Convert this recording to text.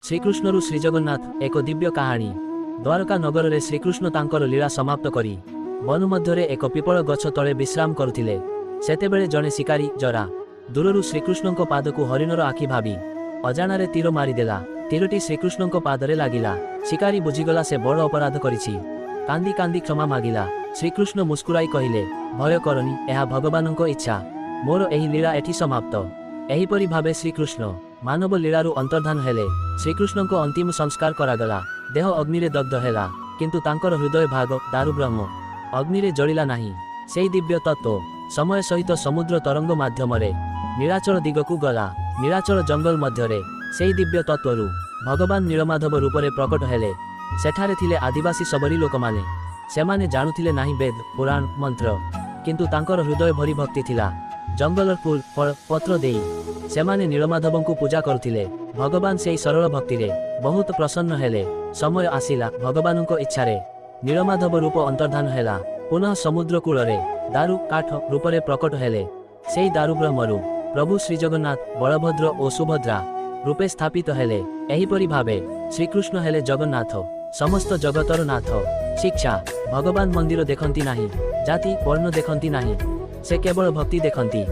ଶ୍ରୀକୃଷ୍ଣରୁ ଶ୍ରୀଜଗନ୍ନାଥ, ଏକ ଦିବ୍ୟ କାହାଣୀ। ଦ୍ୱାରକା ନଗରରେ ଶ୍ରୀକୃଷ୍ଣ ତାଙ୍କର ଲୀଳା ସମାପ୍ତ କରି ବନ ମଧ୍ୟରେ ଏକ ପିପଳ ଗଛ ତଳେ ବିଶ୍ରାମ କରୁଥିଲେ। ସେତେବେଳେ ଜଣେ ଶିକାରୀ ଜରା ଦୂରରୁ ଶ୍ରୀକୃଷ୍ଣଙ୍କ ପାଦକୁ ହରିଣର ଆଖି ଭାବି ଅଜାଣାରେ ତୀର ମାରିଦେଲା। ତୀରଟି ଶ୍ରୀକୃଷ୍ଣଙ୍କ ପାଦରେ ଲାଗିଲା। ଶିକାରୀ ବୁଝିଗଲା ସେ ବଡ଼ ଅପରାଧ କରିଛି। କାନ୍ଦି କାନ୍ଦି କ୍ଷମା ମାଗିଲା। ଶ୍ରୀକୃଷ୍ଣ ମୁସ୍କୁରାଇ କହିଲେ, ଭୟ କରନି, ଏହା ଭଗବାନଙ୍କ ଇଚ୍ଛା। ମୋର ଏହି ଲୀଳା ଏଠି ସମାପ୍ତ। ଏହିପରି ଭାବେ ଶ୍ରୀକୃଷ୍ଣ ମାନବ ଲୀଳାରୁ ଅନ୍ତର୍ଧାନ ହେଲେ। ଶ୍ରୀକୃଷ୍ଣଙ୍କ ଅନ୍ତିମ ସଂସ୍କାର କରାଗଲା। ଦେହ ଅଗ୍ନିରେ ଦଗ୍ଧ ହେଲା, କିନ୍ତୁ ତାଙ୍କର ହୃଦୟ ଭାଗ ଦାରୁବ୍ରହ୍ମ ଅଗ୍ନିରେ ଜଳିଲା ନାହିଁ। ସେଇ ଦିବ୍ୟ ତତ୍ତ୍ୱ ସମୟ ସହିତ ସମୁଦ୍ର ତରଙ୍ଗ ମାଧ୍ୟମରେ ନୀଳାଚଳ ଦିଗକୁ ଗଲା। ନୀଳାଚଳ ଜଙ୍ଗଲ ମଧ୍ୟରେ ସେଇ ଦିବ୍ୟ ତତ୍ତ୍ୱରୁ ଭଗବାନ ନୀଳମାଧବ ରୂପରେ ପ୍ରକଟ ହେଲେ। ସେଠାରେ ଥିଲେ ଆଦିବାସୀ ଶବରୀ ଲୋକମାନେ। ସେମାନେ ଜାଣୁଥିଲେ ନାହିଁ ବେଦ, ପୁରାଣ, ମନ୍ତ୍ର, କିନ୍ତୁ ତାଙ୍କର ହୃଦୟ ଭରି ଭକ୍ତି ଥିଲା। ଜଙ୍ଗଲର ଫୁଲ, ଫଳ, ପତ୍ର ଦେଇ ସେମାନେ ନୀଳମାଧବଙ୍କୁ ପୂଜା କରୁଥିଲେ। ଭଗବାନ ସେଇ ସରଳ ଭକ୍ତିରେ ବହୁତ ପ୍ରସନ୍ନ ହେଲେ। ସମୟ ଆସିଲା, ଭଗବାନଙ୍କ ଇଚ୍ଛାରେ ନୀଳମାଧବ ରୂପ ଅନ୍ତର୍ଧାନ ହେଲା। ପୁନଃ ସମୁଦ୍ର କୂଳରେ ଦାରୁ କାଠ ରୂପରେ ପ୍ରକଟ ହେଲେ। ସେଇ ଦାରୁବ୍ରହ୍ମରୁ ପ୍ରଭୁ ଶ୍ରୀଜଗନ୍ନାଥ, ବଳଭଦ୍ର ଓ ସୁଭଦ୍ରା ରୂପେ ସ୍ଥାପିତ ହେଲେ। ଏହିପରି ଭାବେ ଶ୍ରୀକୃଷ୍ଣ ହେଲେ ଜଗନ୍ନାଥ, ସମସ୍ତ ଜଗତର ନାଥ। ଶିକ୍ଷା: ଭଗବାନ ମନ୍ଦିର ଦେଖନ୍ତି ନାହିଁ, ଜାତି ବର୍ଣ୍ଣ ଦେଖନ୍ତି ନାହିଁ, ସେ କେବଳ ଭକ୍ତି ଦେଖନ୍ତି।